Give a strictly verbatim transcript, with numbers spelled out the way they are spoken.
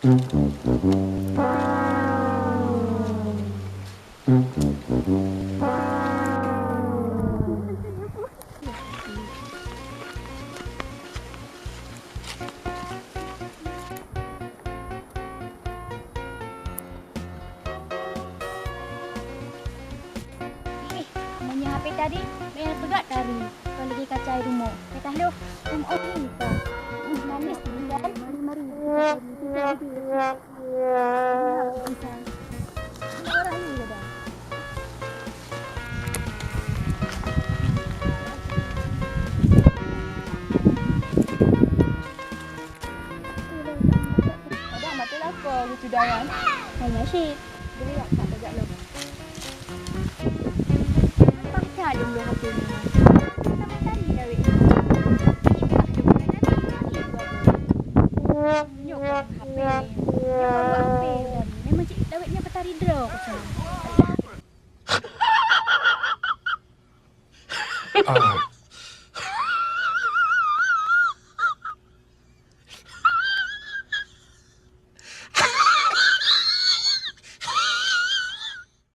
Eh, meunyoe H P tadi, meupeugah tari. Kon lagèe kaca rumoh. Ka taloh, rumoh ni ka. Hmm, manis ni kan? Mari, mari. Orang ni dah. Padahai mata lakau lucu dalam. Hanya cit. Beri yak tak tegak lo. Paksa dulu H P ni. Sama tadi dah weh. Ibah dulu nanti lagi dua bola. Nyok H P ni. Nyok H P ni. Memang cik Dawid ni petari draw kosong. Ah,